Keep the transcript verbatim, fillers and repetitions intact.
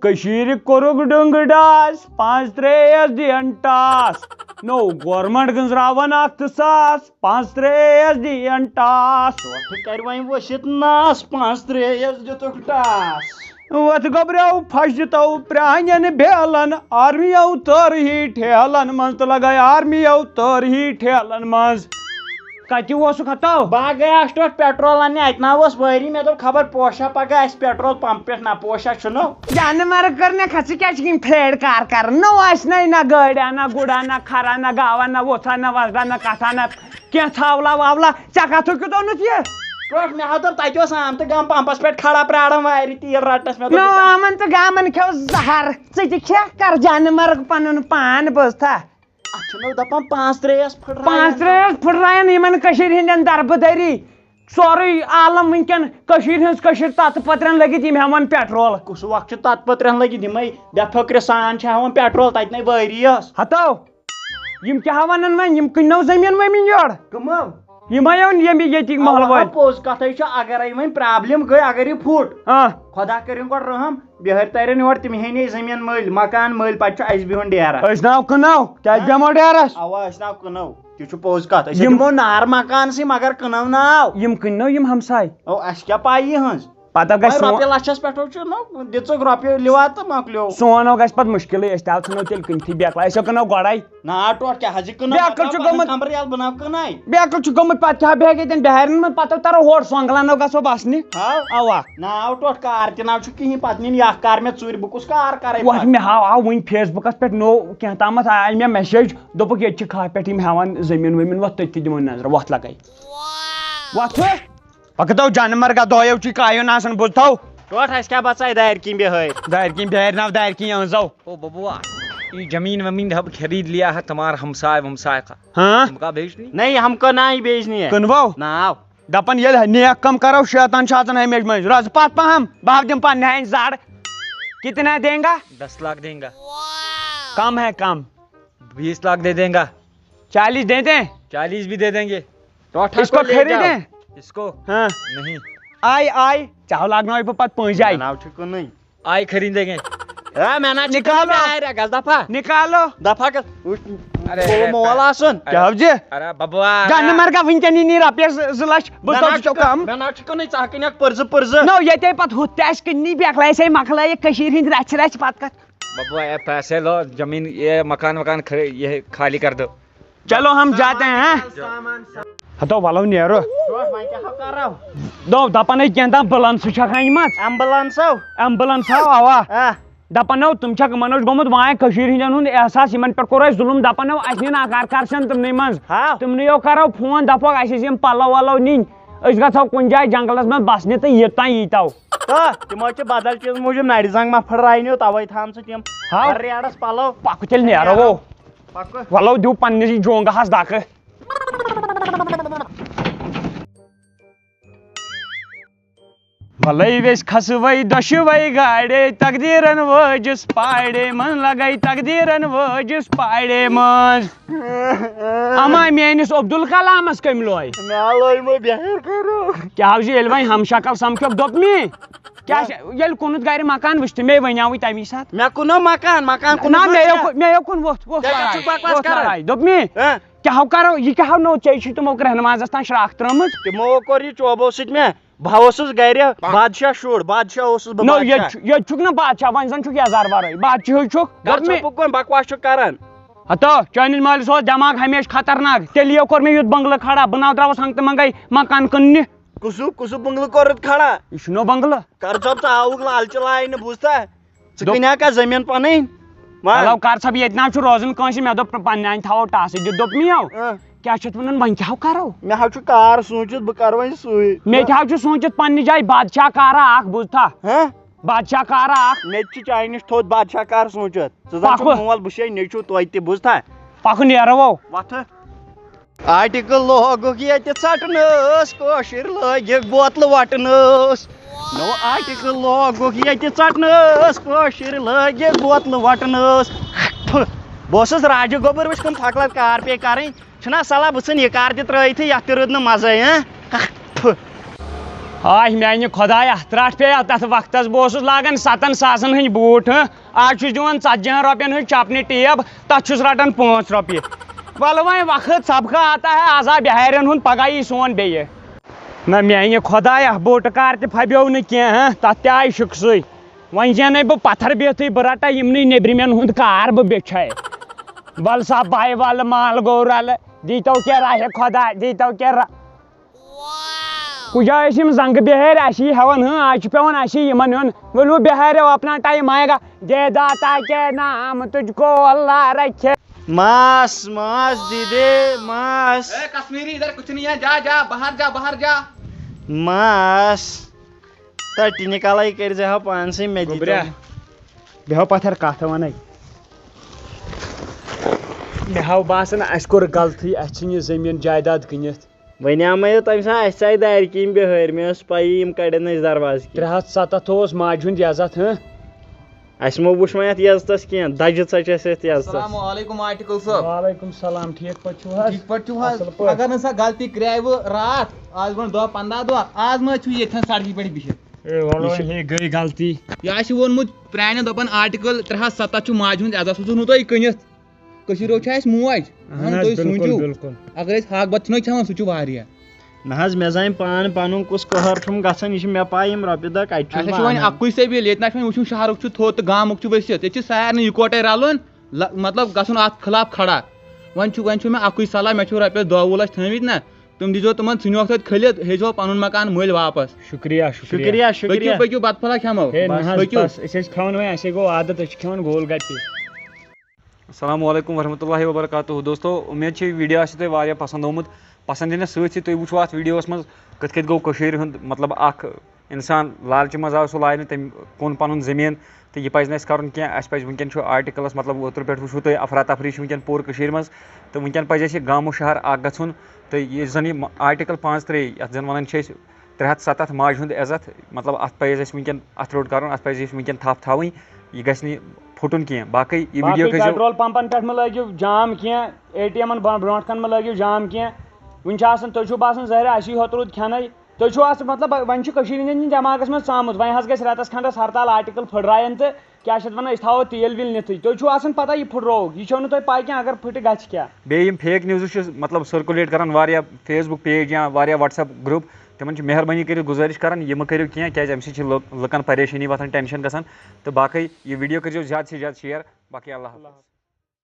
کٔشیٖرِ کوٚرُکھ ڈُنٛگہٕ ڈاس، پانٛژھ ترٛیٚیَس دِیَن ٹاس۔ نوٚو گورمنٹ گٔنٛزراوَن اَکھ تہٕ ساس، پانٛژھ ترٛیٚیَس دِیَن ٹاس۔ وۄٹھٕ کَرِ وۄنۍ ؤسِتھ ناس، پانٛژھ ترٛیٚیَس دِتُکھ ٹاس۔ وَتھ گۄبریو پھَش دِتو پرٛانٮ۪ن بیلَن، آرمیو تٔر ہی ٹھیلَن منٛز تہٕ لَگٲے آرمیو تٔر ہی ٹھیلَن منٛز۔ کَتہِ اوسُکھ ہَتو؟ بہٕ ہا گٔیاس ٹوٹھ پیٹرول اَننہِ، اَتہِ نہ اوس وٲری۔ مےٚ دوٚپ خبر پوشا پَگاہ آسہِ پیٹرول پمپ پٮ۪ٹھ، نہ پوشا چھُنہٕ۔ جانہٕ مرگ کٔر مےٚ کھَ، ژٕ کیٛاہ چھُکھ یِم پھیڑ کار کران؟ نہ آسہِ نَے، نہ گٲڑۍ اَنہ، گُر اَنہ، کھر اَنہ، گاو اَنہ، وۄژھ اَنہ، وۄزٕر اَنہ، کَتھ اَنہ، کینٛہہ ژھاولا واولا۔ ژےٚ کَتھ ہیوٚکُتھ اوٚنُتھ یہِ؟ ٹوٹھ مےٚ ہا دوٚپ تَتہِ اوس آمتہٕ گام پمپس پٮ۪ٹھ کھڑا پرٛاران وارِ تیٖل رَٹنَس۔ مےٚ دوٚپ نہ، یہِ کَتھ آمَن تہٕ گامَن کھیوٚو زَہر۔ ژٕ تہِ کھےٚ کر جانہٕ مرگ پَنُن پان بوزتھا۔ اَتھ چھُنہٕ دَپان پانٛژھ ترٛیٚیَس پھٕٹراوان۔ پانٛژھ ترٛیٚیَس پھٕٹراوان یِمَن کٔشیٖرِ ہِنٛدٮ۪ن دربٕدٔری۔ سورُے عالم وٕنکٮ۪ن کٔشیٖرِ ہٕنٛز کٔشیٖر تَتہٕ پٔترَن لٔگِتھ، یِم ہٮ۪وان پیٹرول۔ کُس وقت چھُ تَتھ پٔترَن لٔگِتھ؟ یِمَے بے فِکرِ سان چھِ ہٮ۪وان پیٹرول، تَتہِ نَے وٲری ٲس۔ ہَتو، یِم کیٛاہ وَنان وۄنۍ؟ یِم کٕننو زٔمیٖن ؤمیٖن یورٕ۔ کٕمو؟ یِمَے یِم ییٚمہِ ییٚتِکۍ محلہٕ اَوا، وٲلۍ۔ پوٚز کَتھَے چھُ، اَگَرَے وۄنۍ پرٛابلِم گٔے، اَگَر یہِ پھُٹ، آ۔ خۄدا کٔرِنۍ گۄڈٕ رحم، بِہٲرۍ تَرن یور، تِم ہیٚنۍ ہے زٔمیٖن مٔلۍ، مکان مٔلۍ، پَتہٕ چھُ اَسہِ بِہُن ڈیرَس۔ أسۍ ناو کٕنو، کیٛازِ ہہ؟ بیٚہمو ڈیرَس؟ اَوا، أسۍ ناو کٕنو، تہِ چھُ پوٚز کَتھ۔ أسۍ ہے یِم دِمو نار مکانسٕے، مگر کٕنو ناو۔ یِم کٕنو یِم ہمساے۔ او، اَسہِ کیٛاہ پَے یِہٕنٛز؟ پَتہٕ گژھِ وۄنۍ سون رۄپیہِ لَچھَس پٮ۪ٹھ چھُ نہ دِژٕکھ رۄپیہِ لِوا تہٕ مۄکلیو۔ سون ہو گژھِ پَتہٕ مُشکِلٕے، أسۍ تہِ ہاو ژھٕنو تیٚلہِ کٕنتھٕے بیکلا، أسۍ ہو کٕنو گۄڈَے۔ نا، ٹوٹھ کیٛاہ حظ، یہِ کٕنو بیکٕل چھُ گۄڈٕ گوٚمُت۔ خبر یَلہٕ بہٕ ناو کٕنَے۔ بیکٕل چھُ گوٚمُت، پَتہٕ کیٛاہ بیٚہہِ ییٚتٮ۪ن بِہارٮ۪ن منٛز، پَتہٕ تَرو ہورٕ سۄنٛگلَن نو گژھو بَسنہِ۔ ہاو۔ اَوا۔ ناو ٹوٹھ کار تہِ ناو چھُ کِہیٖنۍ، پَتہٕ نِن یہِ اَکھ کار مےٚ ژوٗرِ، بہٕ کُس کار کَرَے وۄتھ پَتہٕ؟ مےٚ ہاو، آو وٕنۍ Facebook-س پٮ۪ٹھ نوٚو کینٛہہ تامَتھ آے مےٚ message، دوٚپُکھ ییٚتہِ چھِ کھاہ پٮ۪ٹھ یِم ہٮ۪وان زٔمیٖن ؤمیٖن، وۄتھ تٔتھی دِمو نظر، وۄتھ لَگَے۔ وۄتھ ہُہ۔ پَکہٕ تو جانہٕ مرگا دۄیو چی کایو نہ آسان بوٗزتھو۔ ٹوٹھ اَسہِ کیٛاہ بَژاے دارِ کِنۍ بِہٲرۍ؟ دارِ کِنۍ بِہٲرۍ ناو دارِ کِنۍ أنٛزو۔ او ببوا، یہ زمین ومین ہم خرید لیا ہے تمہار ہمسائے ومسائے کا۔ ہاں؟ تم کا بیچنی؟ نہیں، ہم کو نہیں بیچنی ہے۔ کٕنوو؟ ناو۔ دَپان ییٚلہِ نیک کم کرو، شیطان چھُ اژان ہمیشہِ مٔنٛزۍ۔ رَزٕ پَتھ پَہَم، بہٕ ہا دِمہٕ پننہِ ہَنہِ زَر۔ کتنا دیں گا؟ دس لاکھ دیں گا۔ کم ہے کم۔ بیس لاکھ دے دیں گا۔ چالیس دیں دیں؟ چالیس بھی دے دیں گے۔ ٹوٹھا اس کو کو لے جاؤ۔ خریدیں؟ اس کو؟ ہاں۔ نہیں۔ I, I. چاہو لاگناوے بہٕ پتہٕ پٲنٛجہِ آیہِ۔ ناو چھُ کٕنٕنۍ۔ آئی خریدیں گے۔ ہے، مےٚ نہ چھُ نِکالو۔ کٕنٕنۍ، آے رے، گژھ دفعہ۔ نِکالو۔ دفعہ گژھ۔ وٕچھ، اَرے، بولو اَرے، مول آسُن۔ اَرے، کیٛاہ حظ یہِ؟ اَرے، ببوا۔ جانہِ مرگا وٕنکٮ۪ن یی نہٕ رۄپیَس زٕ لَچھ، بہٕ مےٚ نہ سوزٕ ژےٚ چھُ کَم۔ کٕنٕنۍ، مےٚ نہ چھُ کٕنٕنۍ، ژٕ ہا کٕنٮ۪کھ پٔرزٕ پٔرزٕ۔ نو، ییٚتے پتہٕ ہُتھ تہِ آسہِ کٕننی، بیکھ لَگہِ سَے مۄکلٲیِکھ کٔشیٖرِ ہِنٛدۍ رَژھِ رَژھِ پتہٕ کَتھ۔ ببوا، اے پیسے لو، زمین، یہ مکان وکان کھڑے، یہ خالی کر دو۔ چلو ہم جاتے ہیں۔ ہتو ولو نیرو۔ ٹوٹھ وۄنۍ کیٛاہ ہو کرو؟ دو دپان ہے کینٛہہ تام بلنس چھکھ انمت۔ ایمبولانس ہو؟ ایمبولانس ہو، اوا۔ آ۔ دپان ہو تم چھکھ، یمن اوس گوٚمُت وایان کٔشیٖرِ ہٕنٛدٮ۪ن ہُنٛد احساس، یمن پٮ۪ٹھ کوٚر اسہِ ظلم، دپان ہو اسہِ نِن اکار کر سن تمنے منٛز۔ ہاو۔ تمنے ہو کرو فون، دپوکھ اسہِ ٲسۍ یِم پلو ولو نِنۍ، أسۍ گژھو کُنہِ جایہِ جنگلس منٛز بسنہِ تہٕ یوٚتام ییٖتو۔ تہٕ تِمو چھِ بدل چیٖز موٗجوٗب نرِ زنٛگ ما پھٕٹرایہِ نیو، توے تھاونہٕ ژٕ تِم۔ ہاو۔ ریڈس پلو۔ پکھ تیٚلہِ نیرو۔ پکھ۔ ولو دیو پننِسٕے جونگہس دکہٕ۔ ولے ویس کھسوے دۄشوے گاڑے، تقدیرن وٲجِس پاڑے منٛز لگے، تقدیرن وٲجِس پاڑے منٛز۔ اما میٲنِس عبدالکلامس کٔمۍ لوے؟ مےٚ لوے مےٚ بہر کرو۔ کیٛاہ حظ ییٚلہِ وۄنۍ ہمشکل سمکھیوکھ دوٚپمی؟ کیٛاہ چھِ، ییٚلہِ کُنُتھ گرِ مکان وٕچھ تہٕ مے ونیاوٕے تمی ساتہٕ۔ مےٚ کُنو مکان، مکان نہ، کُنُتھ مےٚ مکان۔ یوکُن، مےٚ یوکُن ووٚتھ، ووٚتھ تیٚلہِ لڑاے، چھُکھ بکواس ووٚتھ کران۔ لڑاے۔ دوٚپمی؟ ہہ؟ کیٛاہ ہو کرو، یہِ کیٛاہ ہو نوٚو ژےٚ چھُے تِمو کرٛہنہٕ مازس تام شراکھ ترٲمٕژ؟ تِمو کوٚر یہِ چوبو سۭتۍ مےٚ۔ بہٕ ہا اوسُس گرِ بادشاہ شُر، بادشاہ اوسُس بہٕ، نو، بادشاہ۔ ییٚتہِ چھُ، ییٚتہِ چھُکھ نہٕ بادشاہ، وۄنۍ زن چھُکھ یزار ورٲے، بادشاہٕے چھُکھ۔ کر دوٚپ مےٚ، ژٕ کُن بکواس چھُکھ کران؟ ہتو، چٲنِس مٲلِس اوس دٮ۪ماغ ہمیشہِ خطرناک، تیٚلہِ یو کوٚر مےٚ یُتھ بنگلہٕ کھڑا، بہٕ ناو درٛاوُس ہنٛگتہٕ منٛگے مکان کٕننہِ۔ کُسُ، کُسُ بنگلہٕ کوٚرُتھ کھڑا؟ یہِ چھُنو بنگلہٕ۔ کر ژٕ ژٕ آوُکھ لالچہِ لاینہٕ، بوٗزتھا؟ ژٕ دوٚپ، کٕنیٛا کانٛہہ زٔمیٖن پنٕنۍ؟ وَن۔ مطلب، کر سا بہٕ ییٚتہِ نہ چھُ روزُن کٲنٛسہِ، مےٚ دوٚپ، پننہِ اَنہِ تھاوو ٹاسٕے دِتھ، دوٚپ مےٚ۔ اۭں۔ کیٛاہ چھِ اَتھ وَنان، وۄنۍ کیٛاہ ہو کرو؟ مےٚ حظ چھُ کار سوٗنٛچِتھ، بہٕ کرٕ وۄنۍ سُے۔ مےٚ تہِ حظ چھُ سوٗنٛچِتھ پننہِ جایہِ بادشاہ کارا اکھ، بوٗزتھا؟ ہہ؟ بادشاہ کارا اکھ۔ مےٚ تہِ چھُ چانہِ نِش تھوٚد بادشاہ کار سوٗنٛچِتھ۔ ژٕ زن چھُکھ پکھ۔ مول، بہٕ چھُسے نیٚچوٗ، توتہِ تہِ، بوٗزتھا؟ پکھ نیرو۔ وۄتھٕ۔ آٹِکل لوگُکھ ییٚتہِ ژٹنس، کٲشِر لٲگِکھ بوتلہٕ وٹنس۔ نوٚو آٹِکل لوگُکھ ییٚتہِ ژٹنس، کٲشِر لٲگِکھ بوتلہٕ وٹنس۔ بہٕ اوسُس راجہِ گوٚبُر وٕچھ کٕم فقلت کار پے کرٕنۍ۔ چھُنہ صلاح بہٕ ژھٕنہٕ یہِ کار تہِ ترٲیتھٕے، یتھ تہِ روٗد نہٕ مزے، ہہ؟ آہ میانہِ خۄدایا، ترٛٹھ پیٚیہِ تَتھ وقتَس، بہٕ اوسُس لاگان ستن ساسن ہٕنٛدۍ بوٗٹھ، ہہ؟ آز چھُس دِوان ژتجی ہن رۄپین ہٕنٛز چپنہِ ٹیب، تَتھ چھُس رٹان پانٛژھ رۄپیہِ۔ وَلہٕ وۄنۍ وقت سبقہ آتا ہے، آز آو بِہارٮ۪ن ہُنٛد، پگاہ یی سون بیٚیہِ۔ نہ میانہِ خۄدایا، بوٗٹہٕ کار تہِ پھبیو نہٕ کینٛہہ، ہہ؟ تَتھ تہِ آیہِ شِکسٕے۔ وۄنۍ زینَے بہٕ پتھر بِہتھٕے، بہٕ رٹہٕ یِمنٕے نیٚبرِمٮ۪ن ہُنٛد کار، بہٕ بیچھے۔ وَلہٕ سا بھاے، وَلہٕ مال گوٚو رلہٕ، دیٖتو کینٛہہ راہہِ خۄدا، دیٖتو کینٛہہ را-، کُجا ٲسۍ یِم زنٛگہٕ بِہٲرۍ اَسی ہٮ۪وان، ہٕں، آز چھُ پٮ۪وان اَسی یِمن ہیوٚن۔ ؤلِو بِہٲرٮ۪و، اپنا ٹایم آئے گا، دے داتا کے نام تجھ کو اللہ رکھے۔ ماس، ماس، دیدے، ماس۔ اے کشمیری، ادھر کچھ نہیں ہے، جا، جا، باہر جا، باہر جا۔ ماس، تہ ٹِنہِ کلے کٔرۍ زِ ہا پانسٕے، مےٚ گوٚبریا، دیٖتو۔ بیٚہو پتھر کتھ ونے۔ مےٚ ہاو باسان، اسہِ کوٚر غلطی، اسہِ ژھٕنۍ یہِ زٔمیٖن جایداد کٕنِتھ۔ وۄنۍ آمے تمہِ ساتہٕ اسہِ ژایہِ دارِ کِنۍ بِہٲرۍ، مےٚ ٲس پَیی یِم کڑن اسہِ دروازٕ کِنۍ۔ ترٛےٚ ہتھ ستتھ اوس ماجہِ ہُنٛد یزتھ، ہہ؟ اسہِ مہ وُچھ وۄنۍ اتھ یزتس کینٛہہ، دجہِ ژچہِ اسہِ اتھ یزتس۔ السلام علیکم عاٹقل صٲب۔ وعلیکم السلام، ٹھیٖک پٲٹھۍ چھِو حظ؟ ٹھیٖک پٲٹھۍ چھِو حظ؟ اصٕل پٲٹھۍ۔ اگر نہٕ سۄ غلطی کرایوٕ راتھ، آز برونٛٹھ دہ پندہ دۄہ، آز مہ چھُو ییٚتھٮ۪ن سڑکہِ پٮ۪ٹھ بِہِتھ۔ اے، وَلہٕ یہِ چھُ وۄنۍ، ہے گٔے غلطی۔ یہِ آسہِ ووٚنمُت پرٛانٮ۪ن، دَپان آٹِکل ترٛےٚ ہَتھ سَتَتھ چھُ ماجہِ ہُنٛد عزت، سُہ ژھُن نہٕ تۄہہِ کٕنِتھ۔ کٔشیٖر ہیوٚو چھُ اَسہِ موج۔ اہن اہن حظ، تُہۍ بِلکُل، سوٗنٛچِو۔ بِلکُل۔ اگر أسۍ ہاکھ بَتہٕ چھِنہ کھٮ۪وان، سُہ چھُ واریاہ۔ نہ حظ، مےٚ زانہِ پانہٕ پَنُن کُس قہر چھُم گژھان، یہِ چھِ مےٚ پَے، یِم رۄپیہِ دَہ کَتہِ چھُم اَسہِ چھُ وۄنۍ اَنان۔ اَکُے سبیٖل، ییٚتہِ نہ چھُ وۄنۍ وٕچھُن شہرُک چھُ تھوٚد تہٕ گامُک چھُ ؤسِتھ، ییٚتہِ چھِ سارنٕے یِکوَٹَے رَلُن، لَ-، مطلب گژھُن اَتھ خلاف کھڑا۔ وۄنۍ چھُ، وۄنۍ چھُ مےٚ اَکُے صلاح، مےٚ چھُ رۄپیَس دَہ وُہ لَچھ تھٲمٕتۍ نہ، تِم دیٖزیو تِمن، ژھٕنِوکھ تَتہِ کھٔلِتھ، ہیٚزیو پَنُن مکان مٔلۍ واپَس۔ شُکریہ، شُکریہ۔ شُکریہ، شُکریہ۔ پٔکِو، پٔکِو، بَتہٕ پھوٚلہ کھٮ۪مو۔ ہے، نہ حظ، پٔکِو۔ بَس، أسۍ ٲسۍ کھٮ۪وان وۄنۍ، اَسے گوٚو عادت، أسۍ چھِ کھٮ۪وان گول گپے۔ السلام علیکم ورحمۃ اللہ وبرکاتہ۔ دوستو، اُمید چھِ یہِ video آسہِ تۄہہِ واریاہ پسنٛد آمُت۔ پسنٛد یِنَس سۭتۍ سۭتۍ تُہۍ وٕچھِو اَتھ video-وَس منٛز کِتھ کٔنۍ گوٚو کٔشیٖرِ ہُنٛد، مطلب، اَکھ اِنسان لالچہِ منٛز آو سُہ لاینہٕ، تٔمۍ کُن پَنُن زٔمیٖن۔ تہٕ یہِ پَزِ نہٕ اَسہِ کَرُن کینٛہہ۔ اَسہِ پَزِ وٕنکٮ۪ن چھُ آٹِکَلَس، مطلب، اوترٕ پٮ۪ٹھ وٕچھِو تُہۍ، افراتفری چھِ وٕنکٮ۪ن پوٗرٕ کٔشیٖرِ منٛز۔ تہٕ وٕنکٮ۪ن پَزِ اَسہِ یہِ گام و شہر اَکھ گژھُن۔ تہٕ یُس زَن یہِ آٹِکَل پانٛژھ ترٛے، یَتھ زَن وَنان چھِ أسۍ ترٛےٚ ہَتھ سَتَتھ ماجہِ ہُنٛد عزت، مطلب، اَتھ پَزِ اَسہِ وٕنکٮ۪ن اَتھٕ روٚٹ کَرُن، اَتھ پَزِ اَسہِ وٕنکٮ۪ن تھَپھ تھاوٕنۍ۔ یہِ گژھِ نہٕ پھُٹُن کینٛہہ۔ باقٕے یہِ video باقٕے کٔرۍزیو۔ Petrol pumpن پٮ۪ٹھ مہ لٲگِو جام کینٛہہ، ATMن بر-، برونٛٹھ کَنہِ مہ لٲگِو جام کینٛہہ۔ وٕنہِ چھُ آسان، تُہۍ چھُو باسان ظٲہِر اَسی ہوٚت روٗد کھٮ۪نَے۔ تُہۍ چھُو آسان، مطلب، وۄنۍ چھُ کٔشیٖرِ ہِنٛدٮ۪ن دٮ۪ماغَس منٛز ژامُت، وۄنۍ حظ گژھِ رٮ۪تَس کھنٛڈَس ہرتال، آٹِکَل پھٕٹرایَن تہٕ کیٛاہ چھِ اَتھ وَنان، أسۍ تھاوو تیٖل ویٖل نِتھٕے۔ تُہۍ چھُو آسان پَتہ یہِ پھٕٹرووُکھ، یہِ چھو نہٕ تۄہہِ پَے کینٛہہ اگر پھٕٹہِ گژھِ کیٛاہ۔ بیٚیہِ یِم fake newsٕ چھِ، مطلب، circulate کَران واریاہ Facebook page یا واریاہ WhatsApp group، تِمَن چھِ مہربٲنی کٔرِتھ گُزٲرِش کَران، یہِ مہٕ کٔرِو کینٛہہ، کیٛازِ اَمہِ سۭتۍ چھِ لُک-، لُکَن پریشٲنی وۄتھان، tension گژھان۔ تہٕ باقٕے یہِ video کٔرۍزیو زیادٕ سے زیادٕ share۔ باقٕے اللہ حافظ۔